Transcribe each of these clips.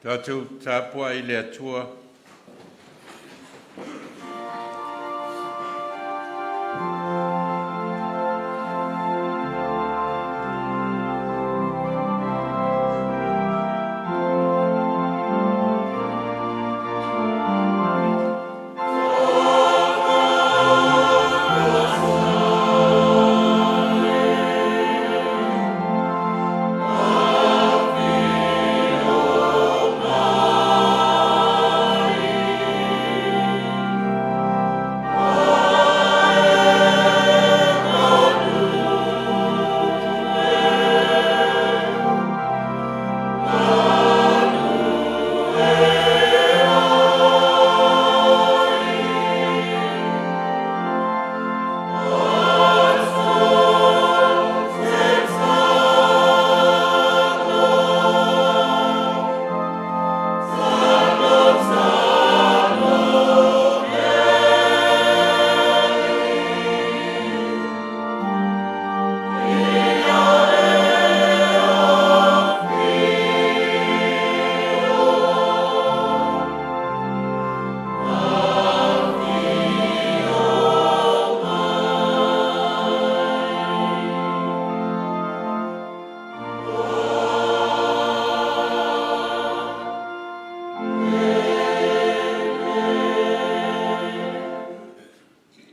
Tatou tapuai i le Atua.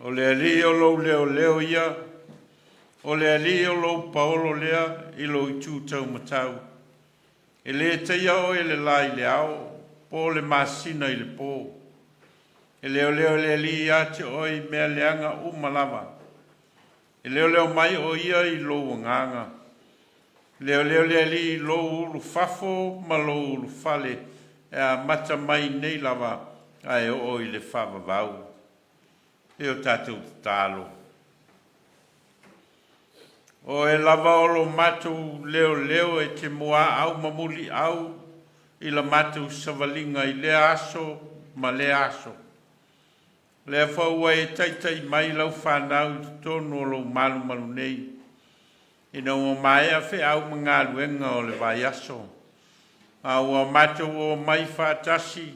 O le Alii o lou leoleo ia, o le Alii o lou paolo lea i lou itu taumatau. E le taia oe e le la i le ao po o le masina i le po. E leoleo le Alii ia te oe i mea leaga uma lava. E leoleo mai o ia i lou agaga. Leoleo le Alii i lou ulufafo ma lou ulufale e amata mai nei lava ae oo i le faavavau. E o tatou tatalo. O Oe lava o lo matou leoleo e te muaau ma muliau i la matou savaliga i lea aso ma lea aso. O lea foi ua e taitai mai lau fanau i totonu o lou malumalu nei, ina ua maea feau ma galuega o le vaiaso, a ua matou omai faatasi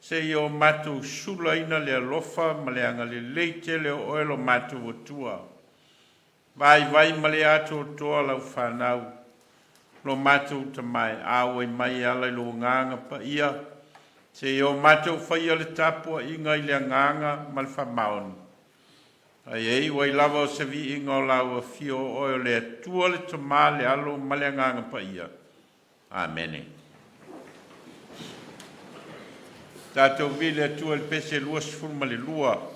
seia o matou sulaina le alofa ma le agalelei tele o Oe lo matou Atua. Vaivai ma le atoatoa lau fanau, lo matou Tama e auai mai e ala i lou Agaga Paia, seia o matou faia le tapuaiga i le agaga ma le faamaoni, ae ia iu ai lava o se viiga o lau afio o Oe o le Atua, le Tama, le Alo ma le Agaga Paia. Amene. Tatou viia le Atua i le pese 22.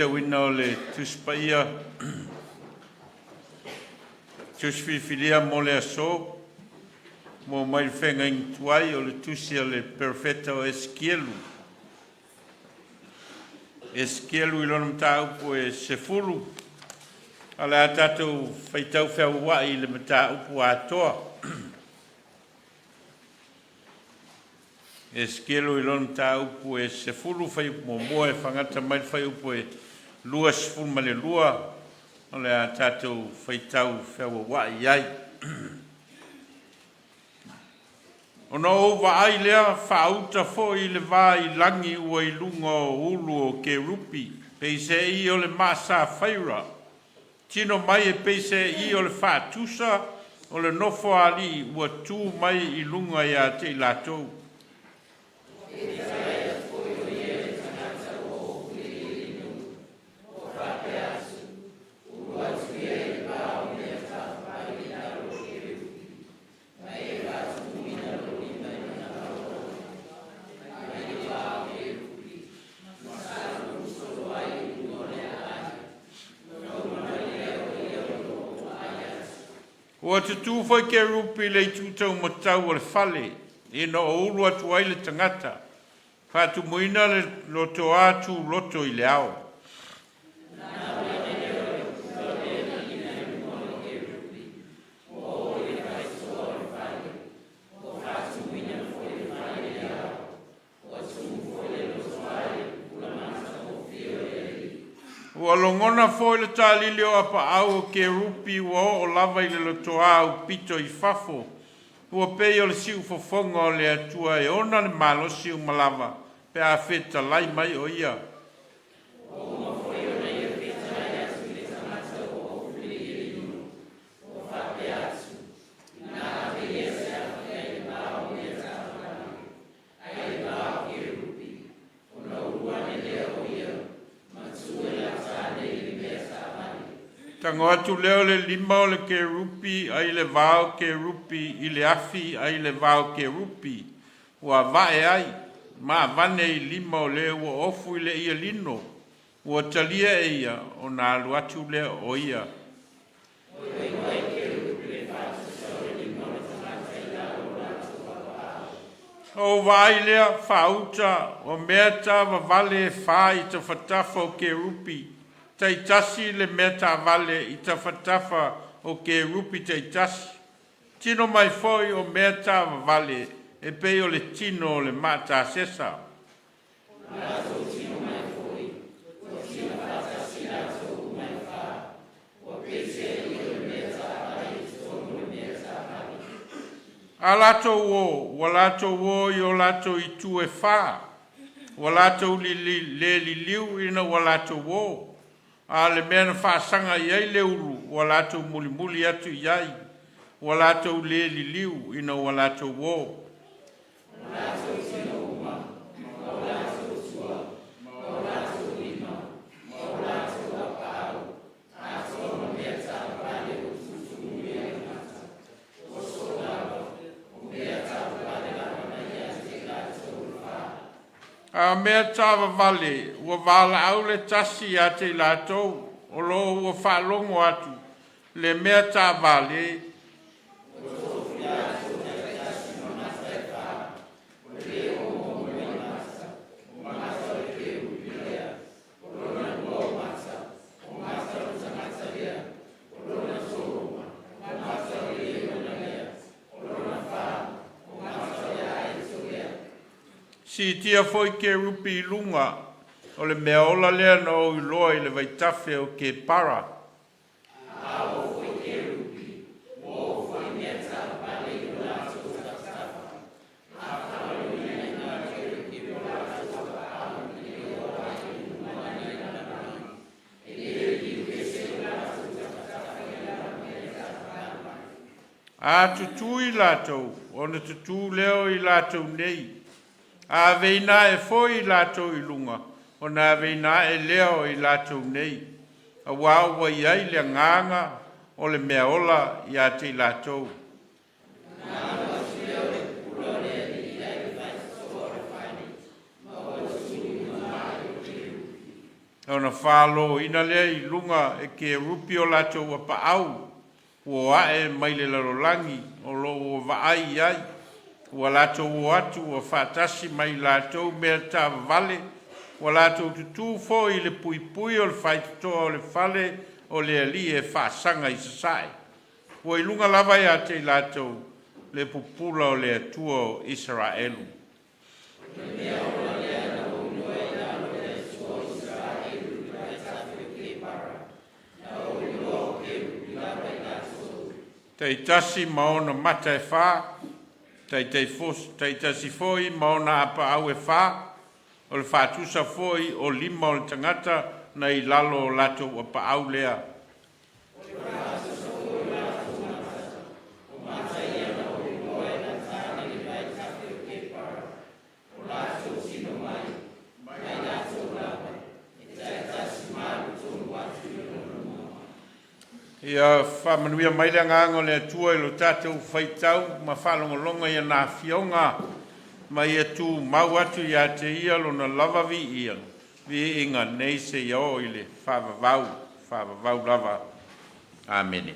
Faitauina o le Tusi Paia, Tusi Filifilia mo le aso, mo mai le feagaiga tuai o le Tusi a le Perofeta o Esikielu. Esikielu i lona mataupu e 10, a o le a tatou faitau feauai i le mataupu atoa. Esekielu i lona mataupu e 10 fuaiupu muamua e faagata mai le fuaiupu e 22, o le a tatou faitau feauauai ai. Ona ou vaai lea faauta foi i le va i lagi ua i luga o ulu o kerupi, peiseai o le maa safaira, tino mai e peiseai o le faatusa o le Nofoalii ua tu mai i luga ia te i latou. Ua tutū foi kerupi i le itu taumatau o le fale, ina o ulu atu ai le tagata, faatumuina le lotoā tūloto i le ao. Ua logona foi le talili o apaau o kerupi ua oo lava i le lotoā aupito i fafo, ua pei o le siufofoga o le Atua e ona le malosi uma lava pe a fetalai mai o Ia. Tago atu lea o le lima o le kerupi ai le va o kerupi i le afi ai le va o kerupi ua ava'e ai, ma avane i lima o le ua ofu i le ialino, ua talia e ia, ona alu atu lea o ia. Ou vaai lea faauta o mea taavavale e fa i tafatafa o kerupi, taitasi le mea taavale i tafatafa o kerupi taitasi. Tino mai foi o mea taavavale e pei o le tino o le maatasesa. A latou o, ua latou o i o latou itu e fa, ua latou le liliu ina ua latou o, a o le mea na faasaga i ai le ulu, ua latou mulimuli atu i ai, ua latou le liliu ina ua latou o. A o mea taavavale ua valaau le tasi ia te i latou o lo o ua faalogo atu le mea taavale, siitia foi kerupi i luga o le mea ola lea na ou iloa i le vaitafe o Kepara. A tutū i latou, ona tutū lea o i latou nei. A aveina ae foi i latou i luga, ona aveina ae lea o i latou nei, auā ua i ai le agaga o le mea ola ia te i latou. Ona faloina lea i luga e kerupi o latou apaau ua ae mai le lalolagi o lo o ua vaai i ai, ua latou o atu ua faatasi ma i latou mea taavavale, ua latou tutu foi i le puipui o le faitotoa o le fale o le alii e faasaga i sasae. Ua i luga lava ia te i latou le pupula o le Atua o Isaraelu. Taitasi ma ona mata e fa, taitasi foi ma ona apaau e fa, o le faatusa foi o lima o le tagata na i lalo o latou apaau lea. Ia faamanuia mai le Agaga o le Atua i lo tatou faitau ma faalogologo i ana Afioga, ma ia tumau atu ia te Ia Lona lava viia, viiga nei seia oo i le faavavau, faavavau lava. Amene.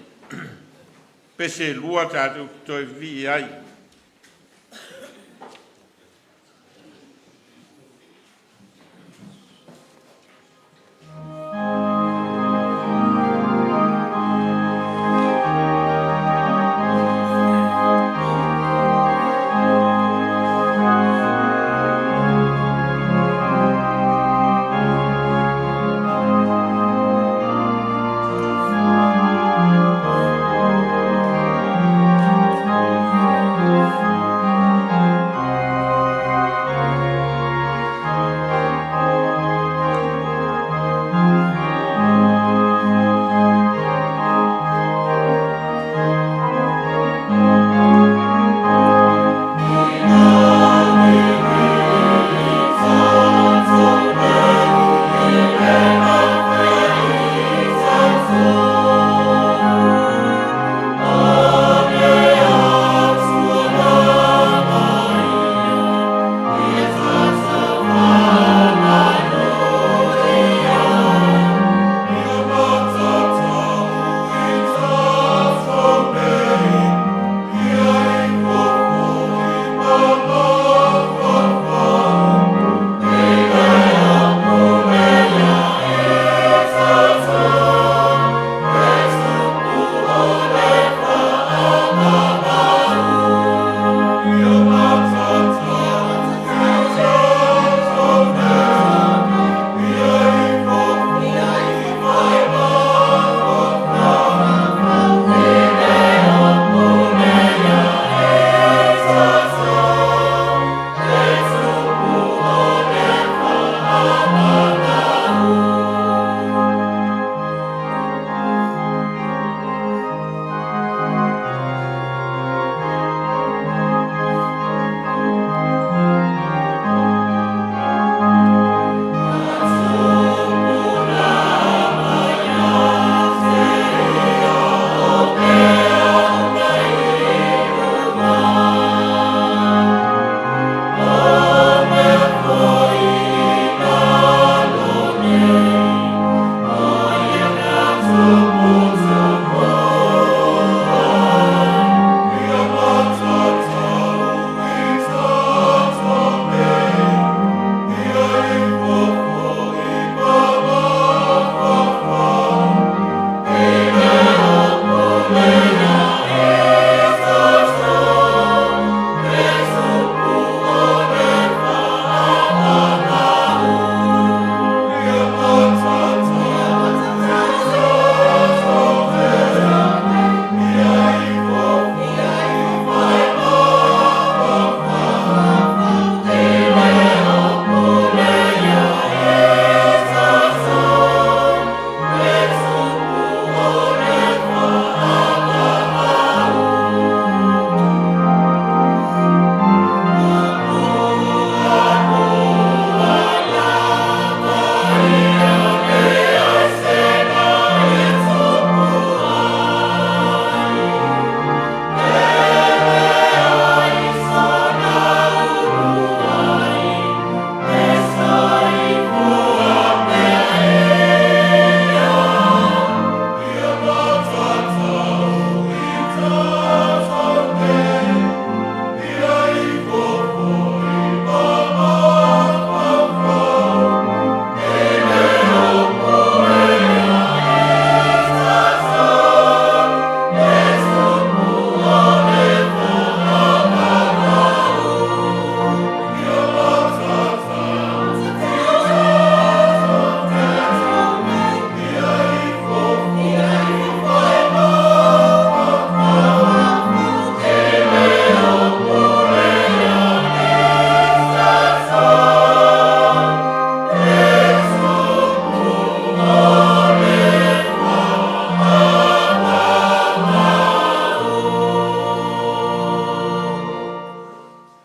Pese 2 tatou te toe vivii ai.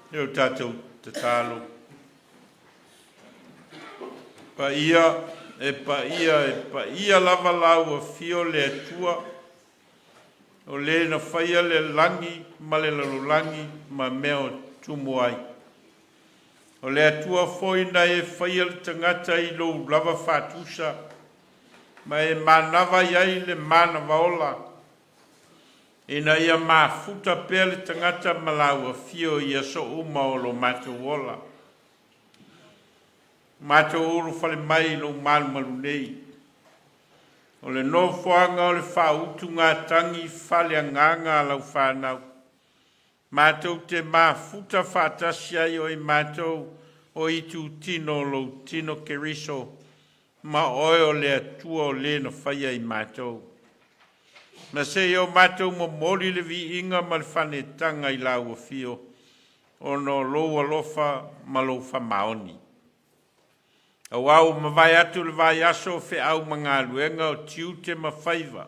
E o tatou tatalo. Paia, e paia, e paia lava lau afio le Atua, o le na faia le lagi ma le lalolagi ma mea o tumu ai. O le Atua foi na e faia le tagata i lou lava faatusa, ma e manava i ai le manava ola, ina ia mafuta pea le tagata ma lau afio i aso uma o lo matou ola. Matou ulufale mai i lou malumalu nei, o le nofoaga o le faautugatagi faaleagaga a lau fanau, matou te mafuta faatasi ai o i matou o itutino o lou tino Keriso ma oe o le Atua o le na faia i matou. Ma seia o matou momoli le viiga ma le faanetaga i lau afio, ona o lou alofa ma lou faamaoni. Auā ua mavae atu le vaiaso o feau ma galuega o tiute ma faiva,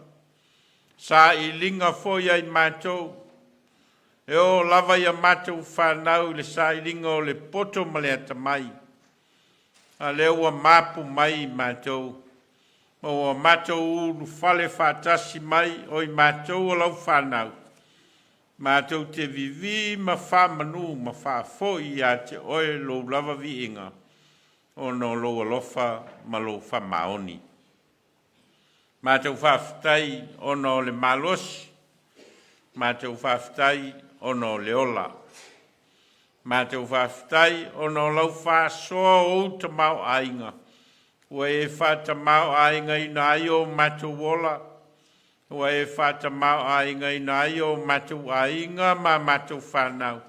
sailiga foi a i matou, e oo lava ia matou fanau i le sailiga o le poto ma le atamai, a lea ua mapu mai i matou, ma ua matou ulufale faatasi mai o i matou o lau fanau, matou te vivii ma faamanu ma faafoi ia te oe lou lava viiga, ona o lou alofa ma lou faamaoni. Matou faafetai ona o le malosi, matou faafetai ona o le ola, matou faafetai ona o lau faasoa o ou tamaoaiga ua e faatamaoaigaina ai o matou ola, ua e faatamaoaigaina ai o matou aiga ma matou fanau,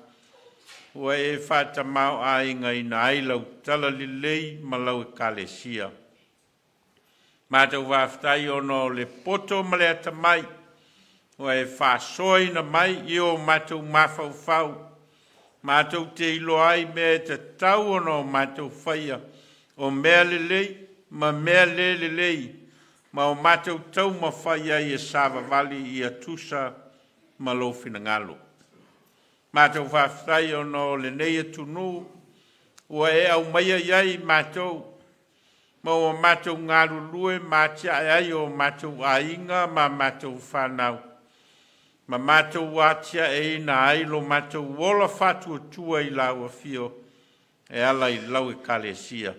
ua e faatamaoaigaina ai lau talalelei ma lau Ekalesia. Matou faafetai ona o le poto ma le atamai ua e faasoaina mai i o matou mafaufau, matou te iloa ai mea e tatau ona o matou faia, o mea lelei ma mea le lelei, ma o matou taumafai ai e savavali ia tusa ma lou finagalo. Matou faafetai ona o lenei atunuu ua e aumaia i ai matou, ma ua matou galulue ma atiae ai o matou aiga ma matou fanau, ma matou atiaeina ai lo matou ola faatuatua i lau Afio e ala i lau Ekalesia.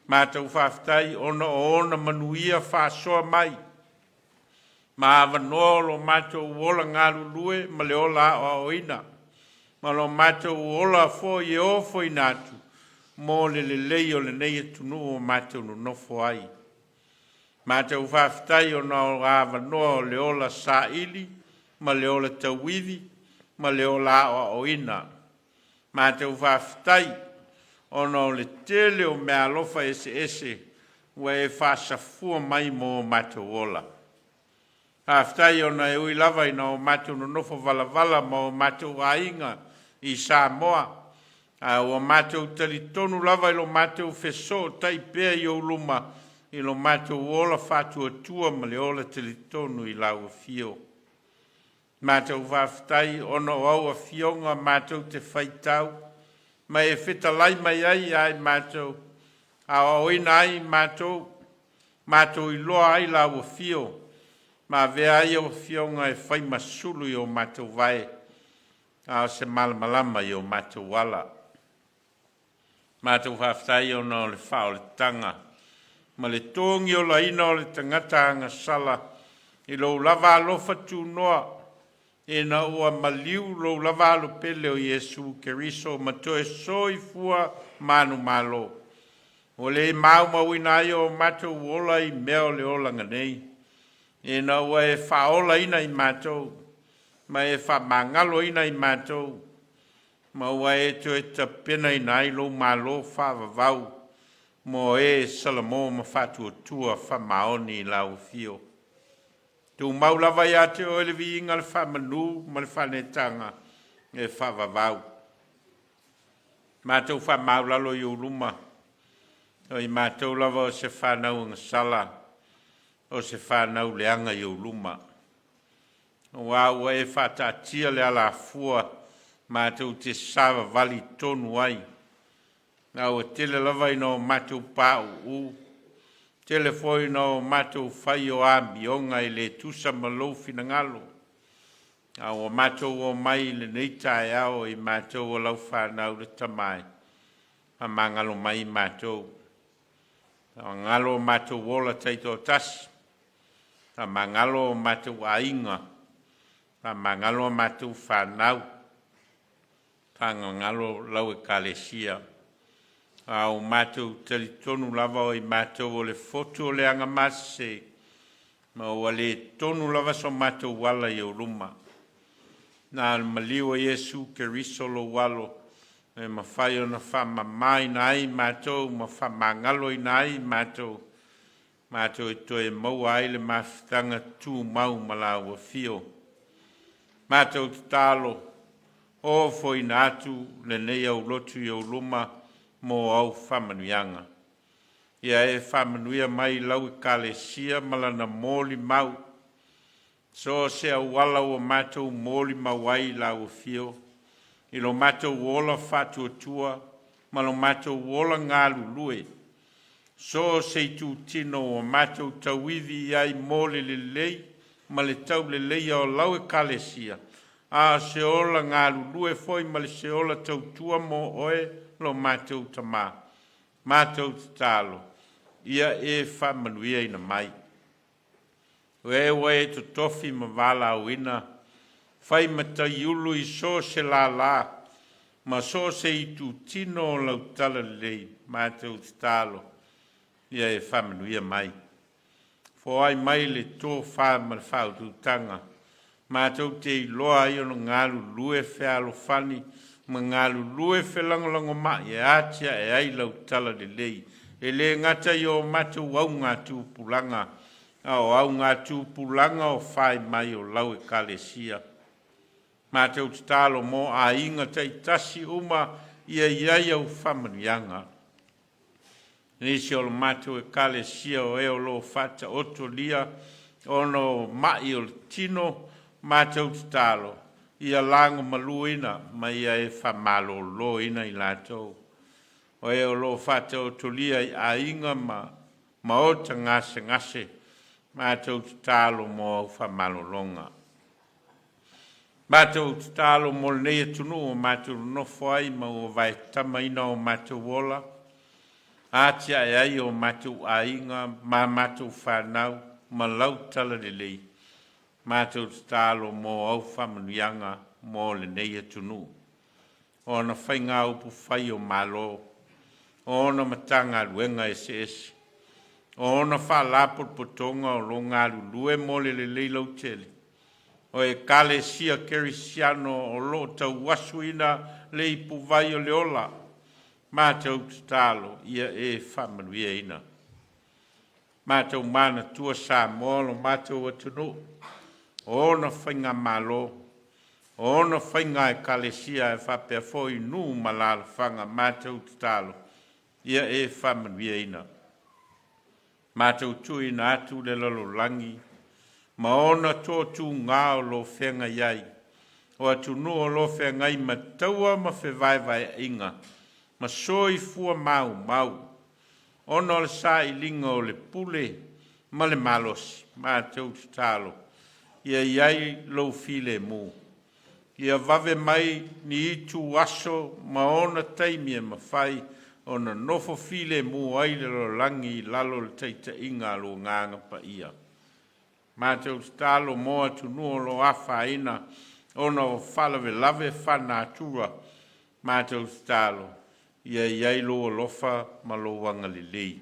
Matou faafetai ona o ona manuia faasoa mai ma avanoa o lo matou ola galulue ma le ola aoaoina, ma lo matou ola foi e ofoina atu mo le lelei o lenei atunuu o matou nonofo ai. Matou faafetai ona o avanoa o le ola saili ma le ola tauivi ma le ola aoaoina. Matou faafetai ona o le tele o meaalofa eseese ua e faasafua mai mo matou ola. Faafetai ona e ui lava ina o matou nonofo valavala ma o matou aiga i Samoa, ae ua matou talitonu lava i lo matou fesootai pea i ou luma i lo matou ola faatuatua ma le ola talitonu i lau Afio. Matou faafetai ona o au afioga matou te faitau ma e fetalai mai ai ia i matou, aoaoina ai matou, matou iloa ai lau afio ma avea ai au afioga e fai ma sulu i o matou vae, a o se malamalama i o matou ala. Matou faafetai ona o le faaolataga ma le togiolaina o le tagata agasala i lou lava alofa tunoa, ina ua maliu lou lava Alo pele o Iesu Keriso ma toe soifua manumalo, ua le maumauina ai o matou ola i mea o le olaga nei, ina ua e faaolaina i matou ma e faamagaloina i matou, ma ua e toe tapenaina ai lou malo faavavau mo e salamo ma faatuatua faamaoni i lau afio. Tumau lava ia te oe le viiga, le faamanu ma le faaneetaga e faavavau. Matou faamaualalo i ou luma, o i matou lava o se fanau agasala, o se fanau leaga i ou luma, aua ua e faataatia le alafua Matou te savavali tonu ai, a ua tele lava ina o matou pauu, tele foi ina o matou fai o amioga e le tusa ma lou finagalo, a ua matou omai i lenei taeao, o matou o lau fanau le tama e, faamagalo mai matou, faamagalo o matou ola taitoatasi, faamagalo o matou aiga, faamagalo a matou fanau, faamagalo lau Ekalesia. A o matou talitonu lava o i matou o le fotu o le agamasese, ma ua le tonu lava so matou ala i ou luma. Na o le maliu o Iesu Keriso lou alo e mafai ona faamamaina ai matou ma faamagaloina ai matou, matou e toe maua ai le mafutaga tumau ma Laua Afio. Matou tatalo, ofoina atu lenei aulotu i ou luma mo au faamanuiaga. Ia e faamanuia mai i lau Ekalesia ma lana molimau, so o se auala ua matou molimau ai i lau afio, i lo matou ola faatuatua ma lo matou ola galulue, so o se itutino ua matou tauivi i ai mo le lelei ma le tauleleia o lau Ekalesia, a o se ola galulue foi ma le ola tautua mo oe lo matou Tama, matou tatalo ia e faamanuiaina mai. O e ua e totofi ma valaauina fai ma taiulu i so o se lala ma so o se itutino o lau talalelei, matou tatalo ia e faamanuia mai. Foai mai le tofa ma le faautautaga matou te iloa ai ona galulue fealofani ma galulue felagolagomai e atiae ai lau talalelei, e le gata i o matou augatupulaga, a o augatupulaga o fai mai o lau Ekalesia. Matou tatalo mo aiga taitasi uma ia i ai au faamanuiaga. Nisi o le matou Ekalesia o e o lo o faataotolia ona o mai o le tino, matou tatalo ia lagomaluina ma ia e faamaloloina i latou. O e o lo o faataotolia i aiga ma maota gasegase, matou tatalo mo au faamalologa. Matou tatalo mo lenei atunuu ua matou nonofo ai ma ua vaetamaina o matou ola, atiae ai o matou aiga ma matou fanau ma lau talalelei, matou tatalo mo au faamanuiaga mo lenei atunuu, ona faiga upufai o Malo, o ona Matagaluega eseese, o ona Faalapotopotoga o lo o galulue mo le lelei lautele o Ekalesia Kerisiano o lo o tauasuina le ipuvai o le ola. Matou tatalo ia e faamanuiaina. Matou manatua Samoa lo matou atunuu, o ona faigamalo, o ona faiga ekalesia ae faapea foi nuu ma alaalafaga. Matou tatalo ia e faamanuiaina. Matou tuuina atu le lalolagi ma ona toatuga o lo o feagai ai, o atunuu o lo o feagai ma taua ma fevaevaeaiga ma soifua maumau ona o le sailiga o le pule ma le malosi. Matou tatalo ia i ai lou filemu, ia vave mai ni ituaso ma ona taimi e mafai ona nofo filemu ai le lalolagi i lalo o le taitaiga a lo Agaga Paia. Matou tatalo mo atunuu o lo o afaina ona o faalavelave faalenatura, matou tatalo ia i ai lou alofa ma lou agalelei.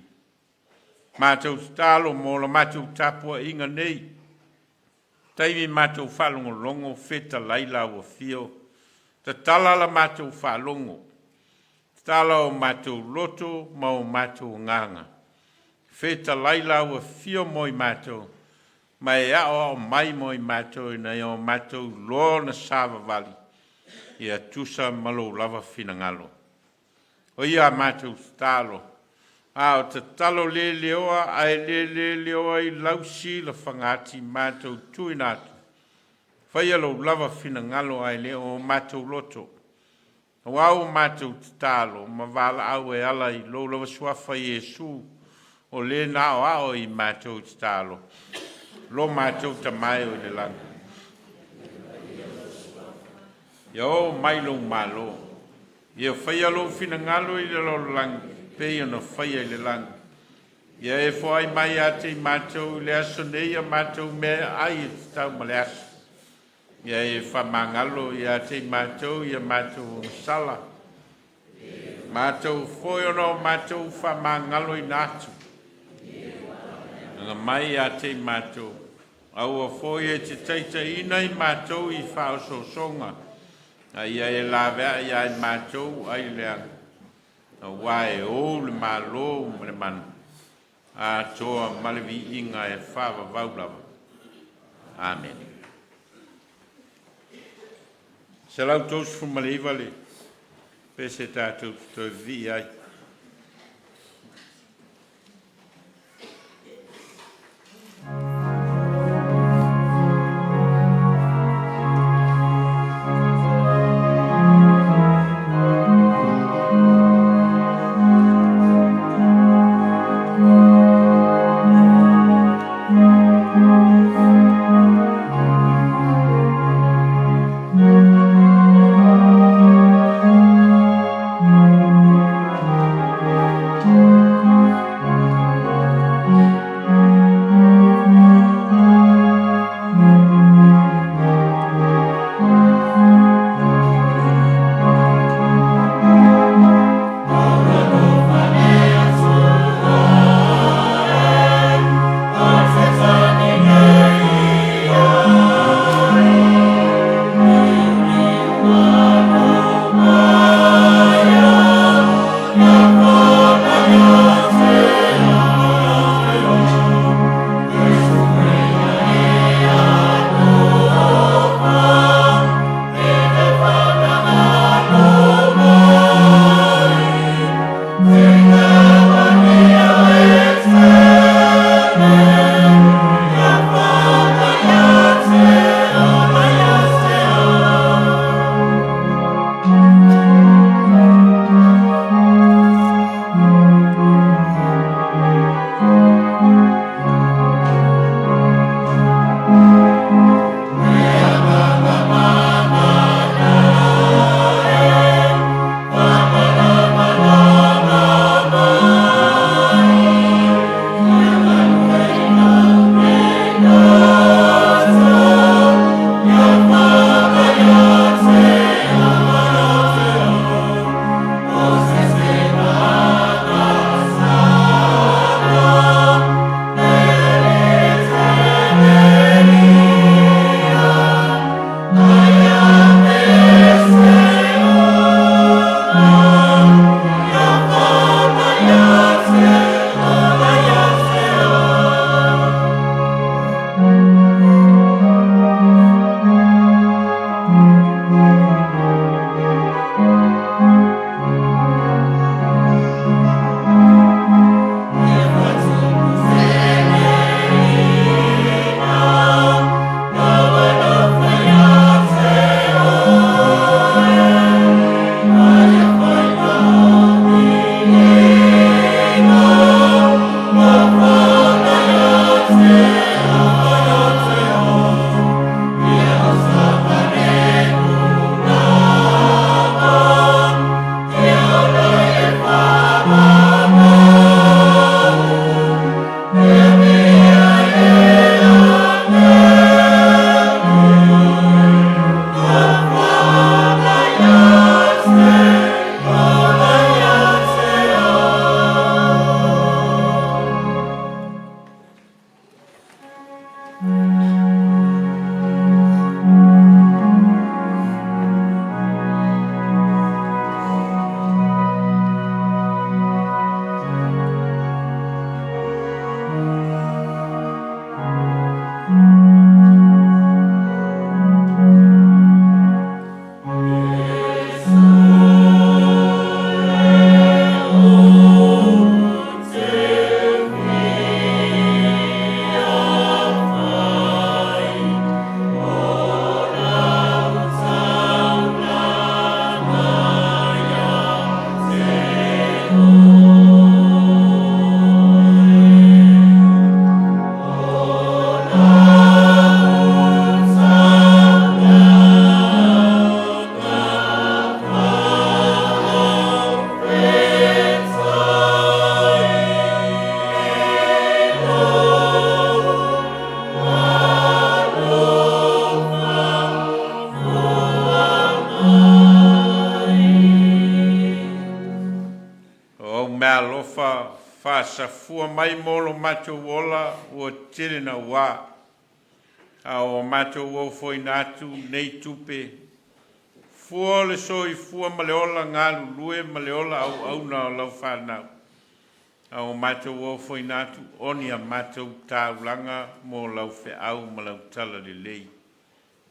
Matou tatalo mo la matou tapuaiga nei, taimi matou faalogologo o fetalai lau afio, tatala la matou faalogo, tatala o matou loto ma o matou agaga, fetalai lau afio mo i matou ma e aoao mai mo i matou ina ia o matou iloa ona savavali ia tusa ma lou lava finagalo. O ia a matou tatalo, a o tatalo le leoa ae le le leoa i lau silafaga matou tuuina atu, faia lou lava finagalo ae le o matou loto. Auā ua matou tatalo ma valaau e ala i lou lava suafa Iesu, o le na aoao i matou tatalo, lo matou Tama e o i le lagi. Ia oo mai lou malo, ia faia lou finagalo i le lalolagi pei ona faia i le lagi. Ia e foai mai ia te i matou i le aso nei a matou meaai e tatau ma le aso. Ia e faamagalo ia te i matou ia matou ogasala, matou foi ona o matou faamagaloina atu. Aga mai ia te i matou, aua foi e te taitaiina i matou i faaosoosoga, a ia e laveai ia i matou ai le leaga, auā e ou le Malo ma le mana, atoa ma le viiga e faavavau lava. Amene. 139 le pese tatou te toe vivii ai. alofa faasafua mai mo lo matou ola ua tele naua, a ua matou ofoina atu nei tupe, fua o le soifua ma le ola galulue ma le ola auauna o lau fanau, a ua matou ofoina atu o ni a matou taulaga mo lau feau ma lau talalelei.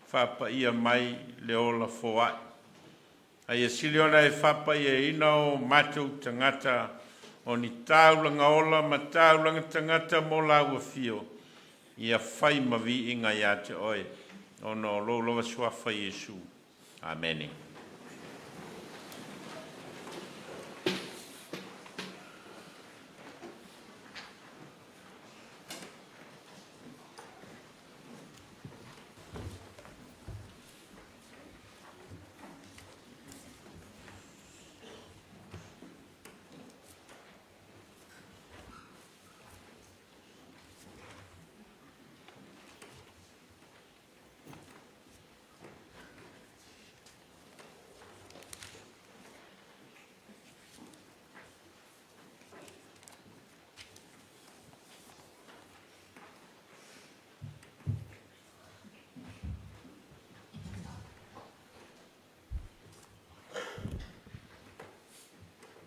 Faapaia mai le ola foai. A ia sili ona e faapaiaina o matou tagata o ni taulaga ola ma taulaga tagata mo lau afio, ia fai ma viiga ia te oe, ona o lou lava suafa Iesu. Amene.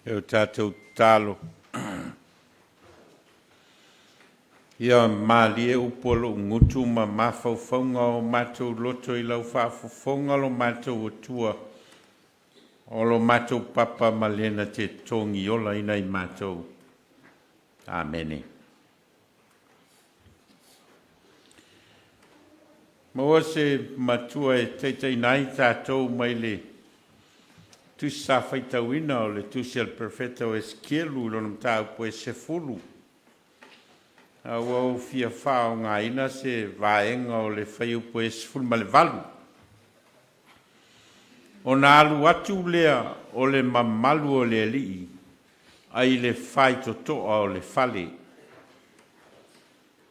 E o tatou tatalo. Ia malie upu a lou gutu ma mafaufauga o matou loto i lau faafofoga lo matou Atua, o lo matou papa ma le na te togiolaina i matou. Amene. Maua se matua e taitaiina ai tatou mai le tusi sa faitauina o le tusi a le Perofeta o Esikielu i lona mataupu e 10. A ua ou fia faaaogaina se vaega o le fuaiupu e 18. Ona alu atu lea o le mamalu o le Alii ai le faitotoa o le fale.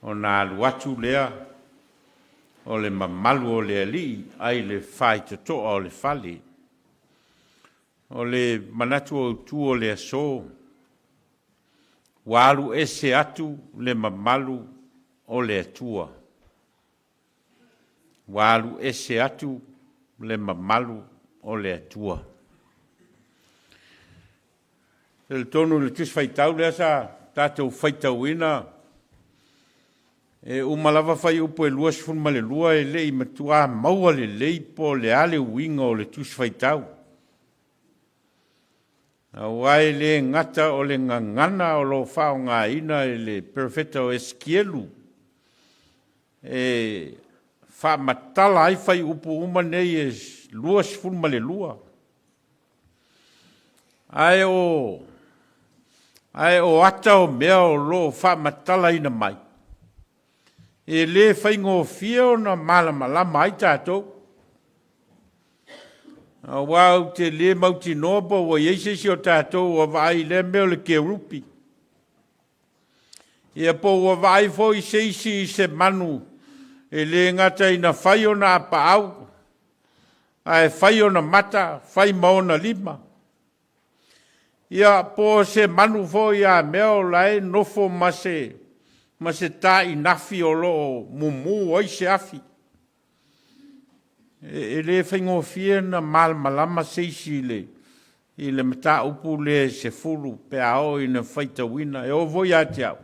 Ona alu atu lea o le mamalu o le Alii ai le faitotoa o le fale. O le manatu autu o le aso, ua alu ese atu le mamalu o le Atua. Ua alu ese atu le mamalu o le Atua. E talitonu i le Tusi Faitau lea sa tatou faitauina, e uma lava fuaiupu e 22 e le i matua maua lelei po o le a le uiga o le Tusi Faitau. Aua e le gata o le gagana o lo o faaaogaina e le Perofeta o Esikielu e faamatala ai fuaiupu uma nei e 22, ae o ata o mea o lo o faamatalaina mai, e le faigofie ona malamalama ai tatou. Aua ou te le mautinoa po ua i ai se isi o tatou ua vaai i lea mea o le kerupi. Ia po ua vaai foi se isi i se manu e le gata ina fai ona apaau, ae fai ona mata, fai ma ona lima. Ia po o se manu foi a mea o la e nofo ma se tainafi o lo o mumu ai se afi. E le faigofie ona malamalama se isi i le mataupu lea e 10 pe a oo ina faitauina. E oo foi ia te au,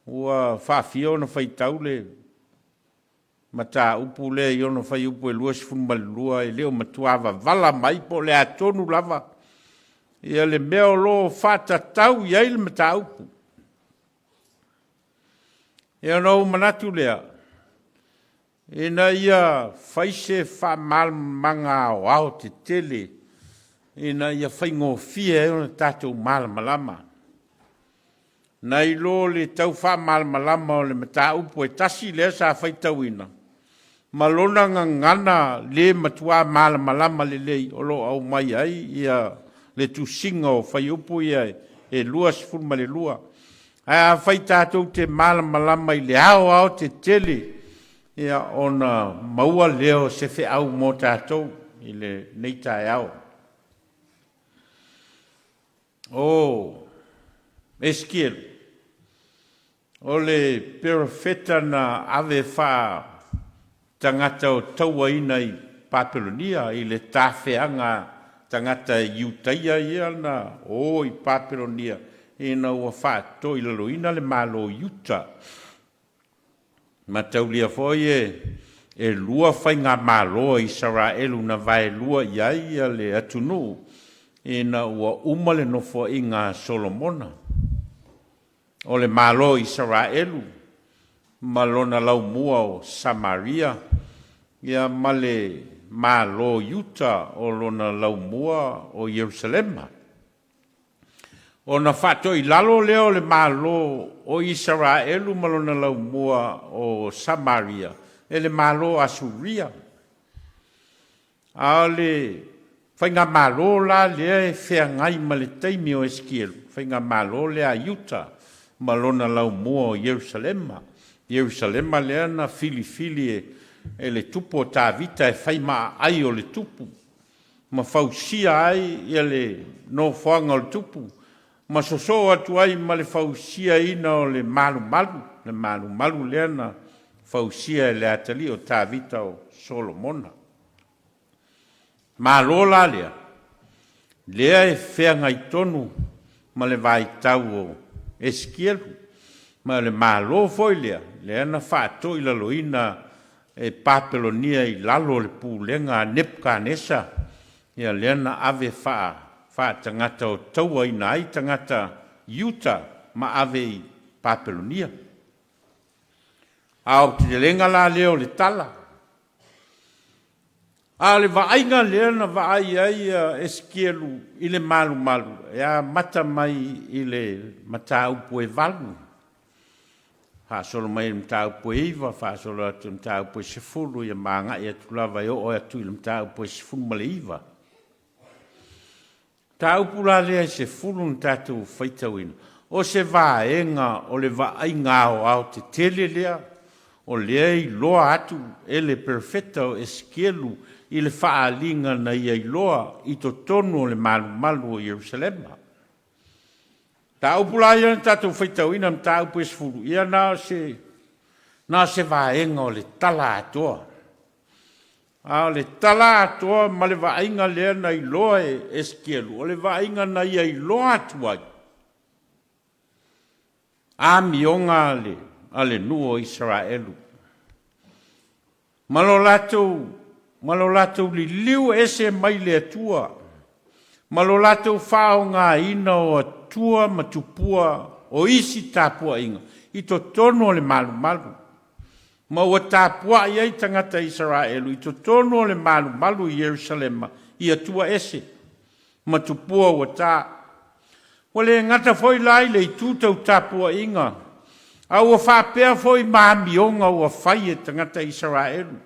ua faafia ona faitau le mataupu lea i ona fuaiupu e 22, e le o matua matua mai po o le a tonu lava le mea o lo o faatatau i ai le mataupu. Ia ona ou manatu lea, ina ia fai se faamalamalamaga aoao tetele ina ia faigofie ai ona tatou malamalama, nai lo le tau faamalamalama o le mataupu e tasi lea sa faitauina ma lona gagana le matua malamalama lelei o lo o aumai ai ia le tusiga o fuaiupu ia e 22. Ae afai tatou te malamalama i le aoaotetele, ia ona maua lea o se feau mo tatou i lenei taeao. O Esikielu, o le perofeta na ave faa-tagata o tauaina i Papelonia i le tafeaga tagata Iutaia ia na o i Papelonia ina ua faatoilaloina le Malo o Iuta. Mataulia foi e lua faigamalo a Isaraelu na vaelua i ai le atunuu ina ua uma le nofoaiga a Solomona. O le Malo o Isaraelu ma lona laumua o Samaria, ia ma le Malo o Iuta o lona laumua o Ierusalema. Ona faatoilalo lea o le Malo o Isaraelu ma lona laumua o Samaria e le Malo o Asuria. A o le faigamalo la lea e feagai ma le taimi o Esikielu, faigamalo lea a Iuta ma lona laumua o Ierusalema. Ierusalema lea na filifili e le tupu o Tavita e fai ma aai o le tupu ma fausia ai le nofoaga o le tupu, ma sosoo atu ai ma le fausiaina o le malumalu, le malumalu lea na fausia e le atalii o Tavita o Solomona. Malo la lea, lea e feagai tonu ma le vaitau o Esikielu, ma o le Malo foi lea, lea na faatoilaloina e Papelonia i lalo o le pulega a Nepukanesa, ia lea na ave faatagata o tauaina ai tagata Iuta ma ave i Papelonia. A o tetelega la lea o le tala. A o le vaaiga lea na vaai ai Esikielu i le malumalu, e amata mai i le mataupu e 8, faasolo mai i le mataupu e 9, faasolo atu i le mataupu e 10, ia ma agai atu lava e oo atu i le mataupu e 19. Mataupu la lea e 10 na tatou faitauina, o se vaega o le vaaiga aoao tetele lea, o lea e iloa atu e le perofeta o Esikielu i le faaaliga na ia iloa i totonu o le malumalu o Ierusalema. Mataupu la ia na tatou faitauina, mataupu e 10, ia na o se vaega o le tala atoa. A o le tala atoa ma le vaaiga lea na iloa e Esikielu, o le vaaiga na ia iloa atu ai amioga a le nuu o Isaraelu ma lo latou liliu ese mai le Atua, ma lo latou faaaogaina o atua ma tupua o isi tapuaiga i totonu o le malumalu, ma ua tapuai ai tagata Isaraelu i totonu o le malumalu i Ierusalema i atua ese ma tupua ua ta. Ua le gata foi la i le itu tau tapuaiga, a ua faapea foi ma amioga ua fai e tagata Isaraelu.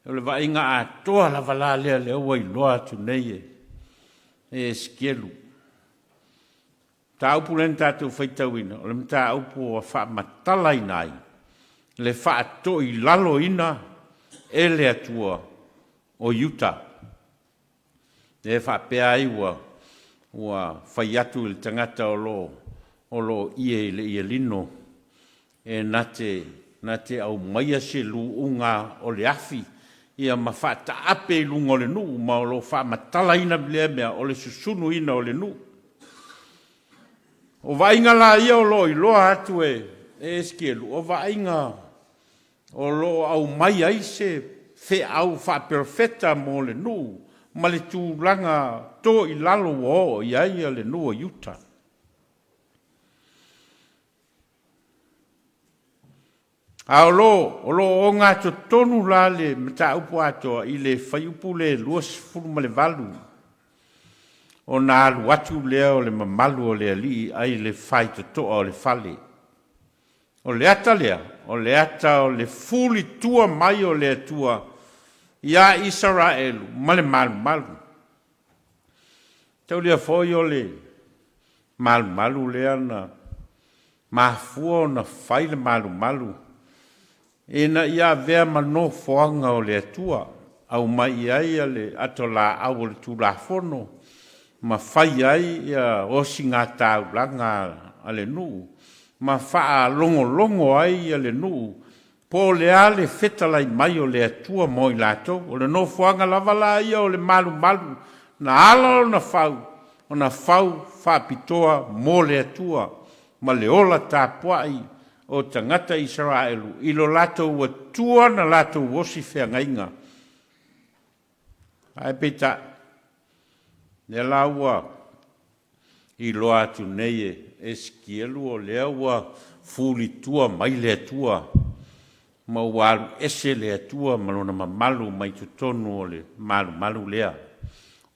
O le vaaiga atoa lava la lea lea ua iloa atu nei e Esikielu. Mataupu lea na tatou faitauina, o le mataupu ua faamatalaina ai le faatoilaloina e le Atua o Iuta. Lea e faapea ai ua fai atu i le tagata o lo o ie i le ielino e na te aumaia se luuga o le afi ia ma faataape i luga o le nuu, ma o lo o faamatalaina lea mea o le susunuina o le nuu. O vaaiga la ia o lo o iloa atu e Esikielu, o vaaiga o lo o aumai ai se feau faaperofeta mo le nuu ma le tulaga toilalo ua oo i ai le nuu o Iuta. A o lo o ogatotonu la le mataupu atoa i le fuaiupu lea e 28, ona alu atu lea o le mamalu o le alii ai le faitotoa o le fale. O le ata lea, o le ata o le fulitua mai o le Atua ia Isaraelu ma le malumalu. Taulia foi o le malumalu lea na mafua ona fai le malumalu ina ia avea ma nofoaga o le Atua, aumai i ai le atolaau o le Tulafono. ma fai ai osigataulaga a le nuu ma faalogologo ai le nuu po o le a le fetalai mai o le Atua mo i latou. O le nofoaga lava la ia o le malumalu na ala ona fau, ona fau faapitoa mo le Atua ma le ola tapuai o tagata Isaraelu i lo latou Atua na latou osi feagaiga. Ae peitai, lea la ua iloa atu nei e Esikielu o lea ua fulitua mai le Atua ma ua alu ese le Atua ma lona mamalu mai totonu o le malumalu lea,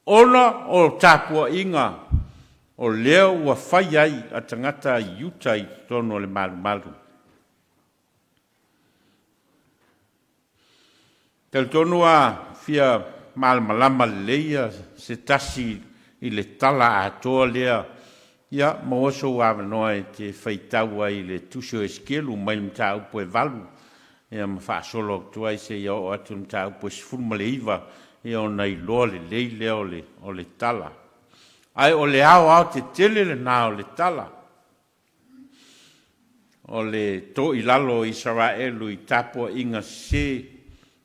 ona o tapuaiga o lea ua fai ai a tagata Iuta i totonu o le malumalu. Talitonu a fia malamalama lelei se tasi i le tala atoa lea, ia maua sou avanoa e te faitau ai i le tusi o Esikielu mai le mataupu e 8 ia ma faasolo atu ai seia oo atu i le mataupu e 19, ia ona iloa lelei lea o le tala. Ae o le aoaotetele lena o le tala o le toilalo o Isaraelu i tapuaiga sese,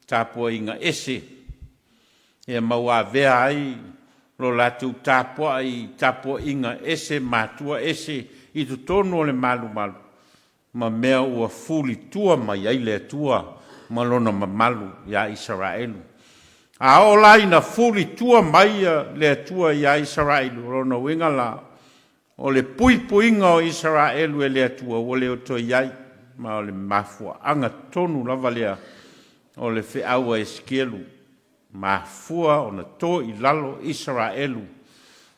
tapuaiga ese, ia ma ua avea ai lo latou tapuai i tapuaiga ese matua ese i totonu o le malumalu ma mea ua fulitua mai ai le Atua ma lona mamalu ia Isaraelu. A oo la ina fulitua mai le Atua ia Isaraelu, o lona uiga la, o le puipuiga o Isaraelu e le Atua ua le o toe i ai, ma o le mafuaaga tonu lava lea o le feau a Esikielu, mafua ona to i lalo Isaraelu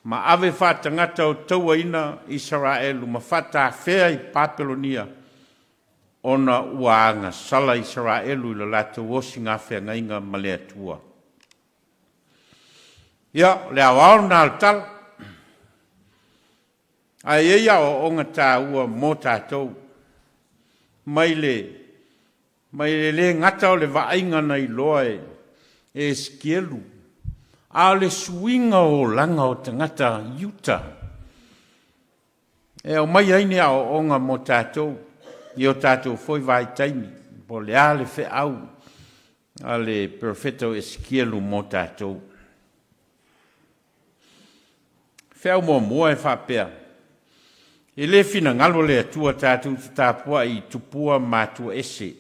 ma ave faatagata o tauaina Isaraelu ma faatafea i Papelonia, ona ua agasala Isaraelu i lo latou osigafeagaiga ma le Atua. Ia, o le aoao lena o le tala. Ae i ai aoaoga taua mo tatou mai le mai le le gata o le vaaiga na iloa e Esikielu, a o le suiga o olaga o tagata Iuta e aumai ai ni aoaoga mo tatou i o tatou foi vaitaimi, po o le a le feau a le perofeta o Esikielu mo tatou. Feau muamua e faapea, e le finagalo le Atua tatou te tapuai i tupua ma matua ese. E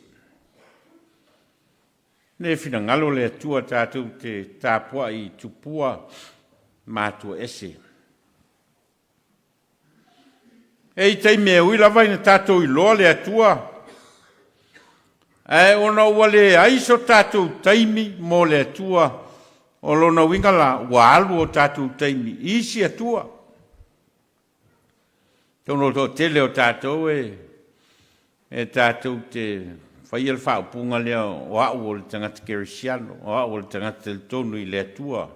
le finagalo le Atua tatou te tapuai i tupua ma matua ese. E i taimi e ui lava ina tatou iloa le Atua, ae ona ua leai so tatou taimi mo le Atua, o lona uiga la, ua alu o tatou taimi i isi Atua. Atonu o le toatele o tatou e tatou te faia le faaupuga lea, o au o le tagata kerisiano, o au o le tagata talitonu i le Atua,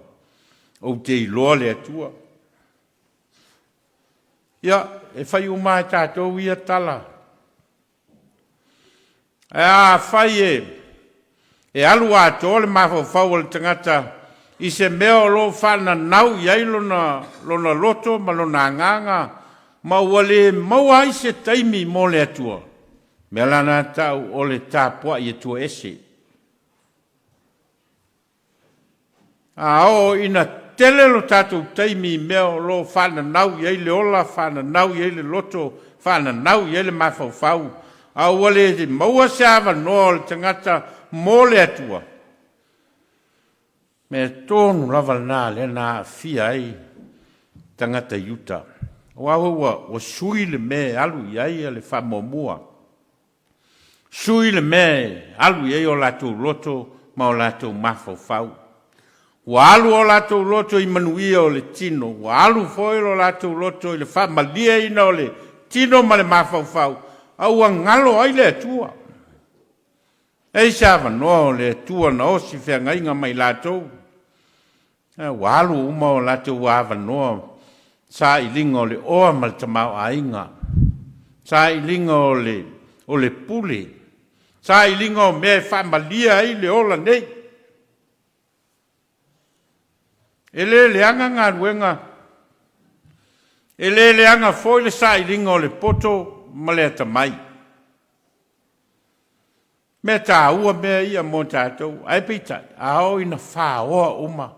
ou te iloa le Atua. Ia, e fai uma lava e tatou ia tala. Ae afai e alu atoa le mafaufau o le tagata i se mea o lo o faananau i ai lona loto ma lona agaga, ma ua le maua ai se taimi mo le Atua, mea la na tau o le tapuai Atua ese. A oo ina tele lo tatou taimi i mea o lo o faananau i ai le ola, faananau i ai le loto, faananau i ai le mafaufau, a ua le maua se avanoa o le tagata mo le Atua, mea tonu lava lena lea na aafia ai tagata Iuta. Aua ua sui le mea e alu i ai le faamuamua, sui le mea e alu i ai o latou loto ma o latou mafaufau. Ua alu o latou loto i manuia o le tino, ua alu foi lo latou loto i le faamalieina o le tino ma le mafaufau, a ua galo ai le Atua. E i se avanoa o le Atua na osi feagaiga mai latou, ua alu uma o latou avanoa sailiga o le oa ma le tamaoaiga, sailiga o le pule, sailiga o mea e faamalie ai le ola nei. E le leaga galuega E le leaga foi le sailiga o le poto ma le atamai. Mea taua mea ia mo tatou, ae peitai, a oo ina faoa uma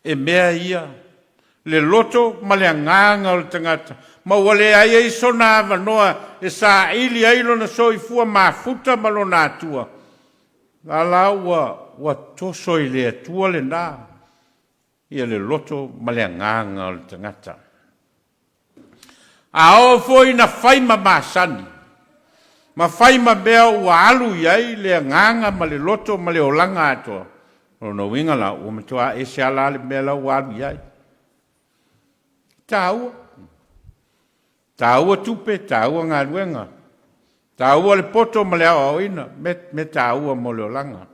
e mea ia le loto ma le agaga o le tagata, ma ua leai ai sona avanoa e saili ai lona soifua mafuta ma lona Atua, la la ua toso i le Atua lena ia le loto ma le agaga o le tagata. A oo foi ina fai ma masani, ma fai ma mea ua alu i ai le agaga ma le loto ma le olaga atoa, o lona uiga la, ua matua ese lava la le mea la ua alu i ai. Taua. Taua tupe, taua galuega, taua le poto ma le aoaoina, mea taua mo le olaga.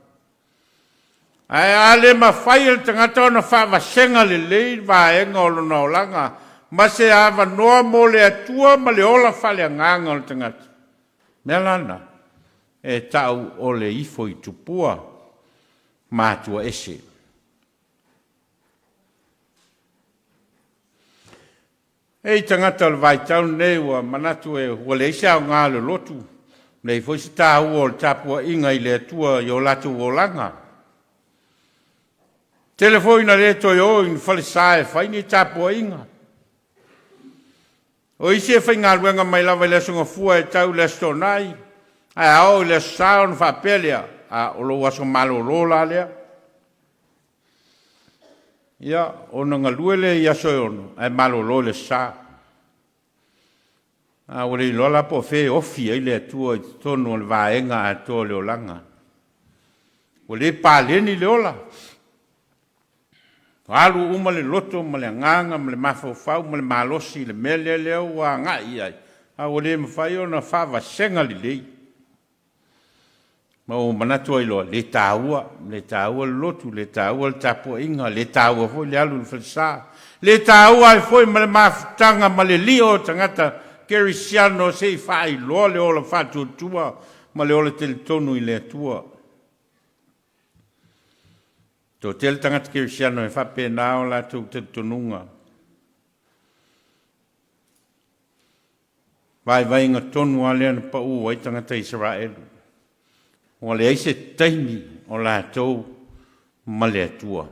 Ae a le mafai e le tagata ona faavasega lelei le vaega o lona olaga ma se avanoa mo le Atua ma le ola faaleagaga o le tagata, mea la lena e ta'u o le ifo i tupua ma atua ese. E i tagata o le vaitau lenei ua manatu e ua leai se aoga o le lotu, leai foi se taua o le tapuaiga i le Atua i o latou olaga. Tele foi ina le toe o i ni falesa e fai ni tapuaiga. O isi e faigaluega mai lava i le Aso Gafua e tau i le Aso Toonai, ae a oo i le Aso Sa ona faapea lea, a o lou aso malolo la lea. Ia, ona galue lea i aso e 6, ae malolo i le Aso Sa. A ua le iloa la po o fea e ofi ai le Atua i totonu o le vaega atoa o le olaga. Ua le paleni le ola. Ua alu uma le loto ma le agaga ma le mafaufau ma le malosi i le mea lea lea ua agai i ai, a ua le mafai ona faavasega lelei. Ma ua manatu ai loa, le taua, le taua le lotu, le taua le tapuaiga, le taua foi le alu i le falesa, le taua ai foi ma le mafutaga ma le lio o tagata kerisiano se i faailoa le ola faatuatua ma le ola talitonu i le Atua. Toatele tagata kerisiano e faapena o latou talitonuga. Vaivaiga tonu lava lea na pau ai tagata Isaraelu, ua leai se taimi o latou ma le Atua.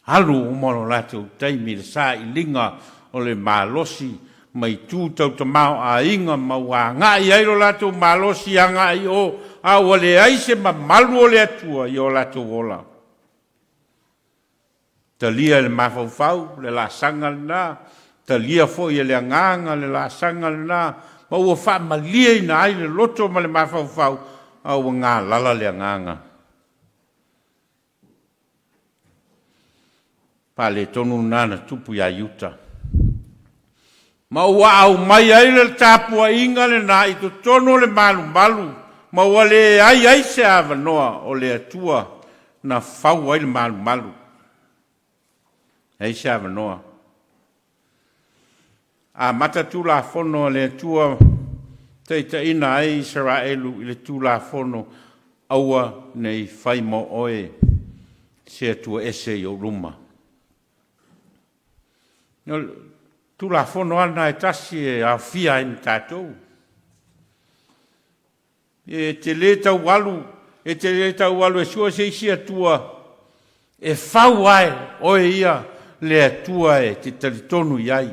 Alu uma lo latou taimi i le sailiga o le malosi ma itu tau tamaoaiga ma ua agai ai lo latou malosi agai i o, a ua leai se mamalu o le Atua i o latou ola. Talia e le mafaufau le laasaga lena, talia foi e le agaga le laasaga lena, ma ua faamalieina ai le loto ma le mafaufau, a ua galala le agaga. Faaletonu lena na tupu iā Iuta. Ma ua aumai ai le tapuaiga lena i totonu o le malumalu, ma ua leai ai se avanoa o le Atua na fau ai le malumalu. Leai se avanoa. Amata Tulafono a le Atua taitaiina ai Isaraelu i le Tulafono, Aua ne i fai mo oe se Atua ese i ou luma. O le Tulafono lava lena e tasi e aofia ai ma tatou. E te le tau alu, e te le tau alu e sue se isi Atua e fau ai oe ia le Atua e te talitonu i ai.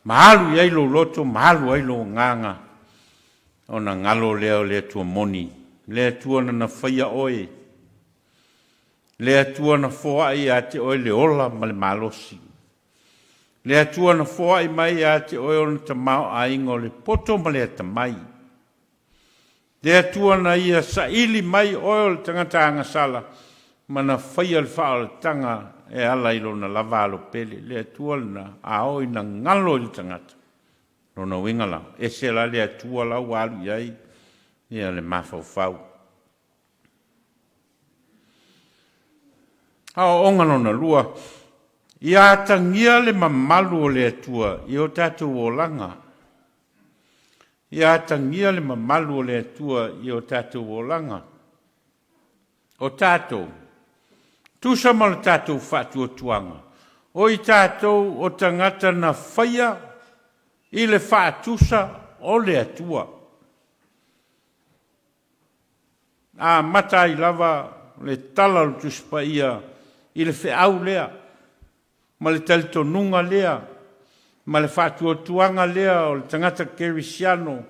Ma alu i ai lou loto, ma alu ai lou agaga, ona galo lea o le Atua moni, le Atua na na faia oe, le Atua na foai ia te oe le ola ma le malosi, le Atua na foai mai ia te oe ona tamaoaiga o le poto ma le atamai, le Atua na ia saili mai oe o le tagata agasala ma na faia le faaolataga e ala i lona lava alopele, le Atua lena a oo ina galo i le tagata. Lona uiga la, ese la le Atua la ua alu i ai ia le mafaufau. Aoaoga lona lua, ia atagia le mamalu o le Atua i o tatou olaga. Ia atagia le mamalu o le Atua i o tatou olaga. O tatou, tusa ma le tatou faatuatuaga, O i tatou o tagata na faia i le faatusa o le Atua. Amata ai lava le tala o le Tusi Paia i le feau lea, ma le talitonuga lea, ma le faatuatuaga lea o le tagata kerisiano,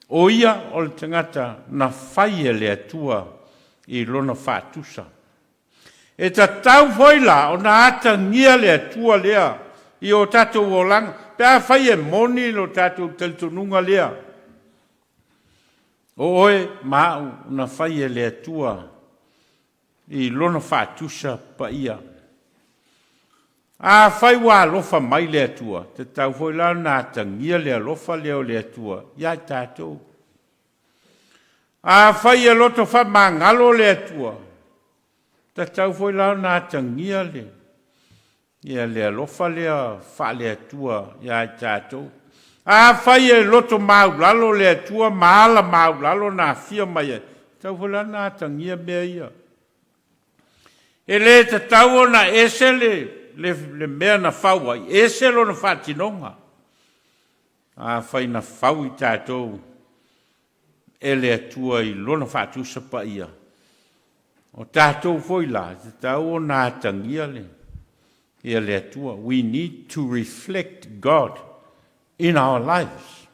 o ia o le tagata na fai e le Atua i lona faatusa. E tatau foi la ona atagia le Atua lea i o tatou olaga, pe afai e moni lo tatou talitonuga lea, o oe ma au na fai e le Atua i lona faatusa paia. Afai ua alofa mai le Atua, tatau foi la ona atagia le alofa lea o le Atua ia i tatou. Afai e loto faamagalo le Atua, tatau foi la ona atagia le ia le alofa lea faale-Atua ia i tatou. Afai e loto maulalo le Atua ma ala maulalo na afio mai ai, tatau foi la ona atagia mea ia. E le tatau ona ese le mea na fau ai, ese lona faatinoga. Afai na fau i tatou e le Atua i lona faatusa paia, o tatou foi la, e tatau ona atagia le ia le Atua. We need to reflect God in our lives.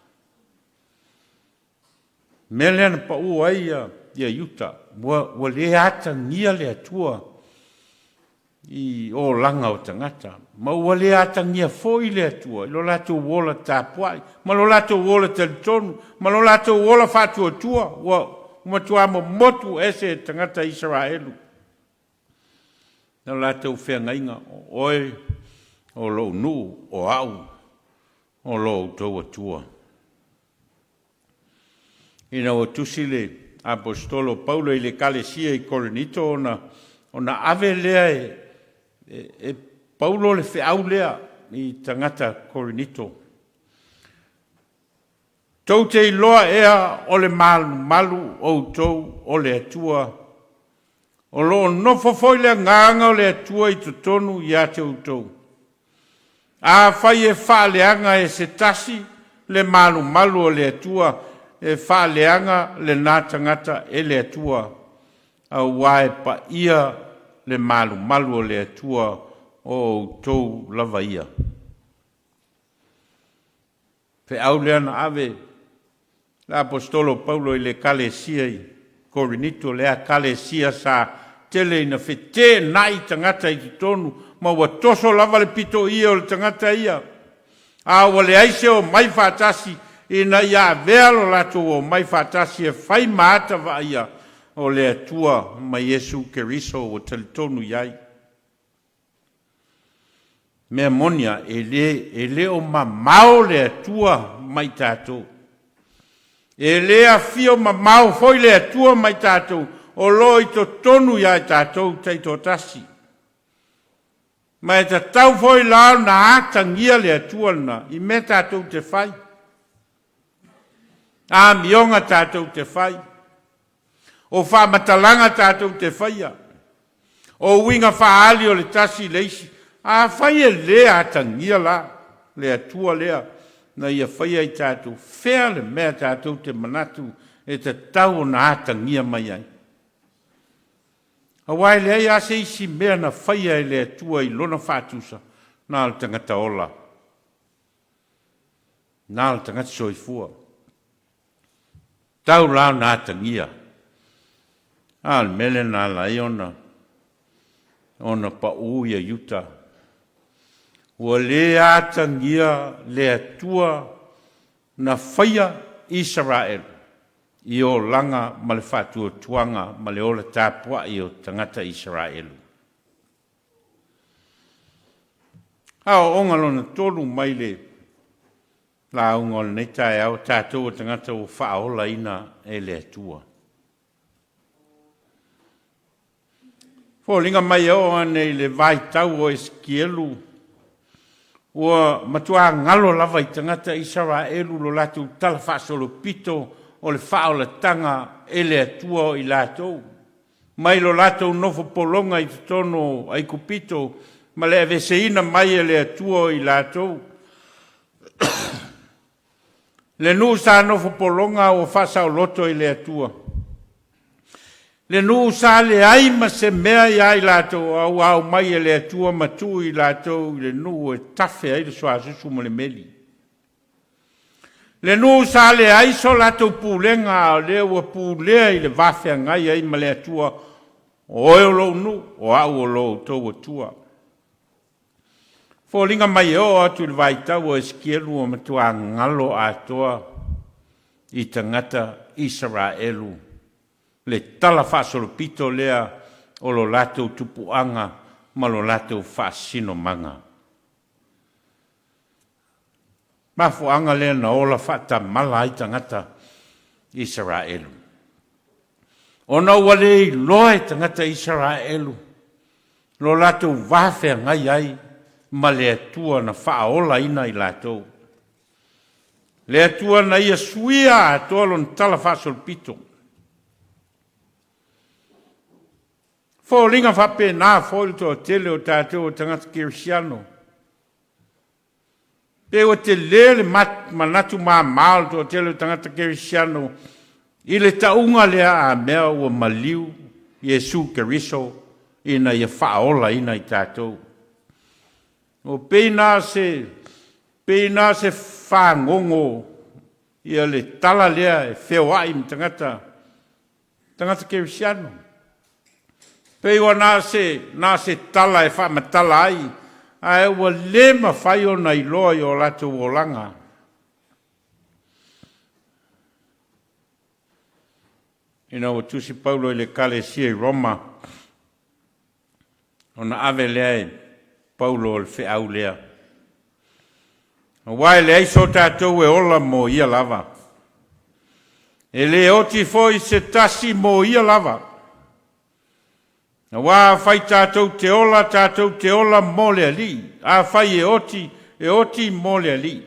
Mea lea na pau ai ia Iuta, ua le atagia le Atua i olaga o tagata, ma ua le atagia foi le Atua i lo latou ola tapuai, ma lo latou ola talitonu, ma lo latou ola faatuatua, ua matua momotu ese tagata Isaraelu. Na latou feagaiga, o oe o lou nuu, o au o lo outou Atua. Ina ua tusi le aposetolo Paulo i le ekalesia i Korinito, ona ave lea e Paulo le feau lea i tagata Korinito. Tou te iloa ea o le malumalu outou o le Atua, o lo o nofo foi le agaga o le Atua i totonu ia te outou. Afai e faaleaga e se tasi le malumalu o le Atua, e faaleaga lena tagata e le Atua, auā e paia le malumalu o le Atua o outou lava ia. Feau lea na ave le aposetolo Paulo i le ekalesia i Korinito, lea ekalesia sa tele ina feteenai tagata i totonu, ma ua toso lava le pitoia o le tagata ia, a ua leai se omai faatasi ina ia avea lo latou omai faatasi e fai ma ata vaaia o le Atua ma Iesu Keriso ua talitonu i ai. Mea moni lava, e le o mamao le Atua mai tatou. E le afio mamao foi le Atua mai tatou, o lo o i totonu ia i tatou taitoatasi. Ma e tatau foi la ona atagia le Atua lena i mea tatou te fai. Amioga tatou te fai. O faamatalaga tatou te faia. O uiga faaali o le tasi i le isi. Afai e le atagia la le Atua lea na ia faia i tatou, fea le mea tatou te manatu e tatau ona atagia mai ai? Auā e leai lava se isi mea na faia e le Atua i lona faatusa, na o le tagata ola, na o le tagata soifua. Tau la ona atagia. A o le mea lea na ala ai ona pau ia Iuta. Ua le atagia le Atua na faia Isaraelu i olaga ma le faatuatuaga ma le ola tapuai o tagata Isaraelu. Aoaoga lona tolu mai le lauga o lenei taeao, tatou o tagata ua faaolaina e le Atua. Foliga mai e oo ane i le vaitau o Esikielu, ua matua galo lava i tagata Isaraelu lo latou tala faasolopito o le faaolataga e le Atua o i latou, mai lo latou nofo pologa i totonu o Aikupito. ma le aveeseina mai e le Atua o i latou. Le nuu sa nofo pologa ua faasaoloto i le Atua. Le nuu sa leai ma se mea ia i latou, a ua aumai e le Atua ma tuu i latou i le nuu e tafe ai le suasusu ma le meli. Le nuu sa leai so latou pulega, a o lea ua pulea i le va feagai ai ma le Atua, o oe o lou nuu, o au o lo outou Atua. Foliga mai e oo atu i le vaitau o Esikielu ua matua galo atoa i tagata Isaraelu le tala faasolopito lea o lo latou tupuaga ma lo latou faasinomaga. Mafuaaga lea na ola faatamala ai tagata Isaraelu, ona ua le iloa e tagata Isaraelu lo latou va feagai ai ma le Atua na faaolaina i latou. Le Atua na ia suia atoa lona tala faasolopito. Foliga faapena foi le toatele o tatou o tagata kerisiano. Pe ua tele le manatu mama o le toatele o tagata kerisiano i le tauga lea a mea ua maliu Iesu Keriso ina ia faaolaina i tatou. O pei na se pei na se fagogo ia le tala lea e feoai ma tagata tagata kerisiano. Pei ua na se na se tala e faamatala ai, ae ua le mafai ona iloa i o latou olaga. Ina ua tusi Paulo i le Ekalesia i Roma, ona ave lea e Paulo o le feau lea. Aua e leai so tatou e ola mo ia lava. E le oti foi se tasi mo ia lava. Aua afai tatou te ola, tatou te ola mo le Alii. Afai e oti, e oti mo le Alii.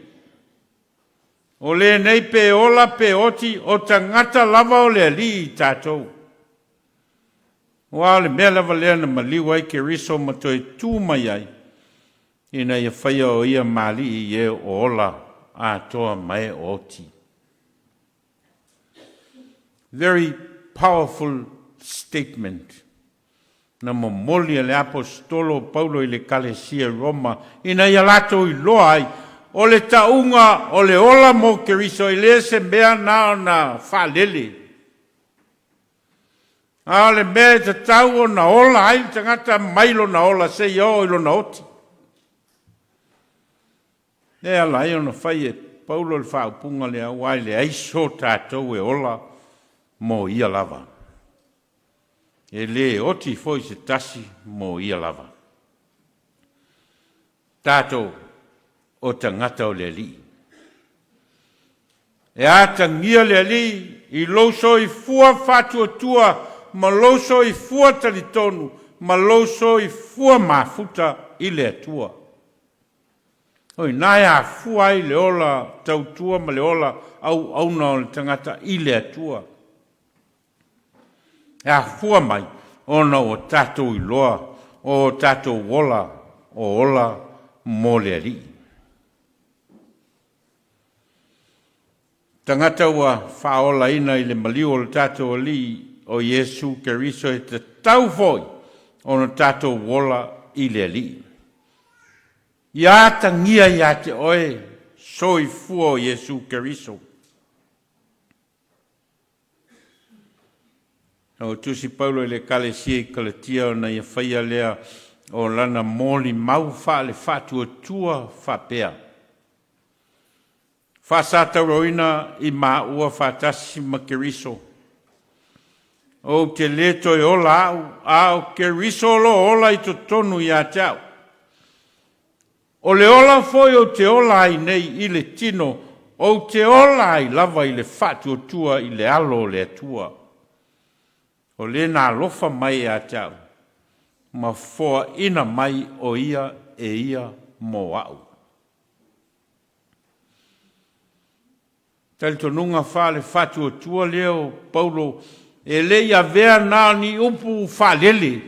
O lenei pe ola pe oti, o tagata lava o le Alii i tatou. Aua o le mea lava lea na maliu ai Keriso ma toe tu mai ai, ina ia faia o ia ma Alii i e o ola atoa ma e o oti. Very powerful statement na momoli e le aposetolo o Paulo i le Ekalesia i Roma ina ia latou iloa ai o le tauga o le ola mo Keriso e le se mea na ona faalele. A o le mea e tatau ona ola ai le tagata mai lona ola seia oo i lona oti. E ala ai ona fai e Paulo le faaupuga lea, aua e leai so tatou e ola mo ia lava. E le oti foi se tasi mo ia lava. Tatou o tagata o le Alii. E atagia le Alii i lou soifua faatuatua ma lou soifua talitonu ma lou soifua mafuta i le Atua. O i ina e afua ai le ola tautua ma le ola auauna o le tagata i le Atua. E afua mai ona ua tatou iloa o tatou ola o ola mo le Alii. Tagata ua faaolaina i le maliu o le tatou Alii o Iesu Keriso e tatau foi ona tatou ola i le Alii. Ia atagia ia te oe soifua o Iesu Keriso. Na ua tusi Paulo i le Ekalesia i Kalatia ona ia faia lea o lana molimau faale-faatuatua faapea, Faasatauroina i maua faatasi ma Keriso. Ou te le toe ola au, a o Keriso o lo o ola i totonu ia te au. O le ola foi ou te ola ai nei i le tino, ou te ola ai lava i le faatuatua i le alo o le Atua. O le na alofa mai ia te au, ma foaina mai o ia e ia mo au. Talitonuga faale-faatuatua lea o Paulo e le i avea na o ni upu faalele.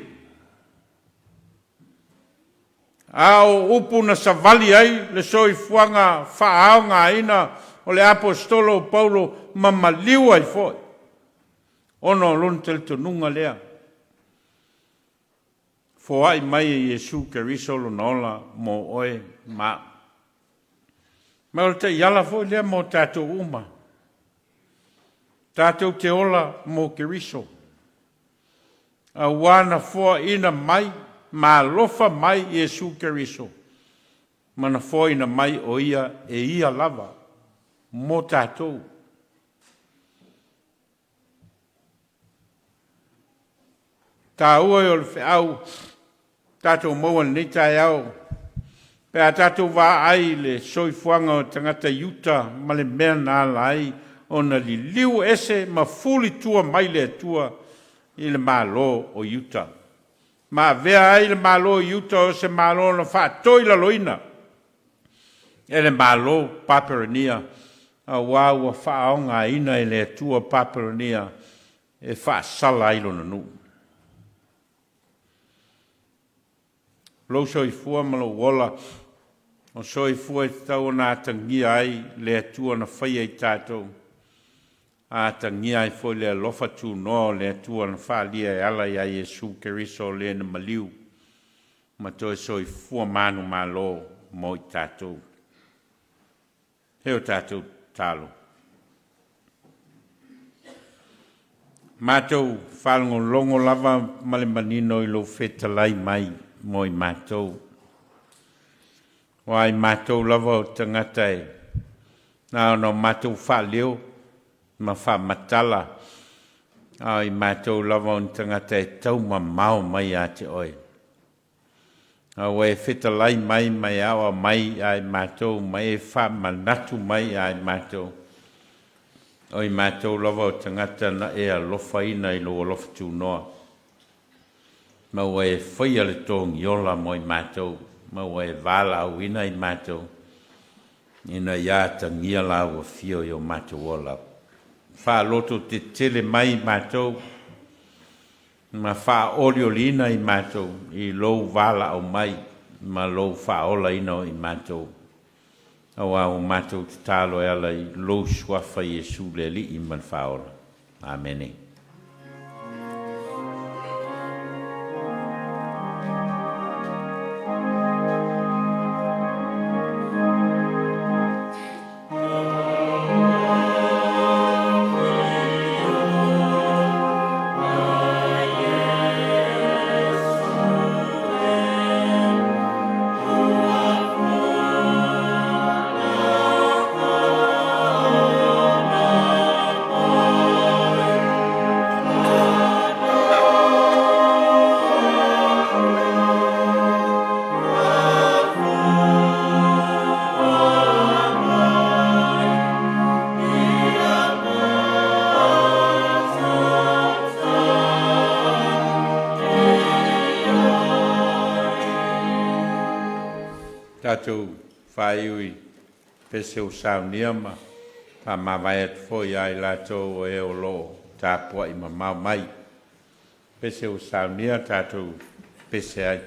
A o upu na savali ai le soifuaga faaaogaina o le Aposetolo o Paulo ma maliu ai foi, ona o lona talitonuga lea, foai mai e Iesu Keriso lona ola mo oe ma a'u. Ma o le taiala foi lea mo tatou uma, tatou te ola mo Keriso, auā na foaina mai ma alofa mai Iesu Keriso, ma na foaina mai o Ia e Ia lava mo tatou. Taua e o le feau tatou maua i lenei taeao, pe a tatou vaai i le soifuaga o tagata Iuta ma le mea na ala ai ona liliu ese ma fulitua mai le Atua i le Malo o Iuta, ma avea ai le Malo o Iuta o se Malo na faatoilaloina e le Malo Papelonia, auā ua faaaogaina e le Atua Papelonia e faasala ai Lona nuu. Lou soifua ma lou ola, o soifua e tatau ona atagia ai le Atua na faia i tatou, a atagia ai foi le alofa tunoa o le Atua na faaalia e ala iā Iesu Keriso o le na maliu ma toe soifua manumalo mo i tatou. E o tatou tatalo. Matou faalogologo lava ma le manino i lou fetalai mai mo i matou. Aua i matou lava o tagata e na ona o matou faaleo ma faamatala, a o i matou lava o ni tagata e taumamao mai ia te oe. A ua e fetalai mai ma e aoao mai ia i matou ma e faamanatu mai ia i matou, o i matou lava o tagata na e alofaina i lou alofa tunoa, ma ua e faia le togiola mo i matou, ma ua e valaauina i matou, ina ia atagia lau afio i o matou ola. Faalototetele mai i matou ma faaolioliina i matou i lou valaau mai ma lou faaolaina o i matou, auā ua matou tatalo e ala i lou suafa Iesu le Alii ma le Faaola. Amene. Tatou faaiu i pese ua saunia ma faamavae atu foi ia i latou o e o lo o tapuai mamao mai. Pese ua saunia tatou pese ai.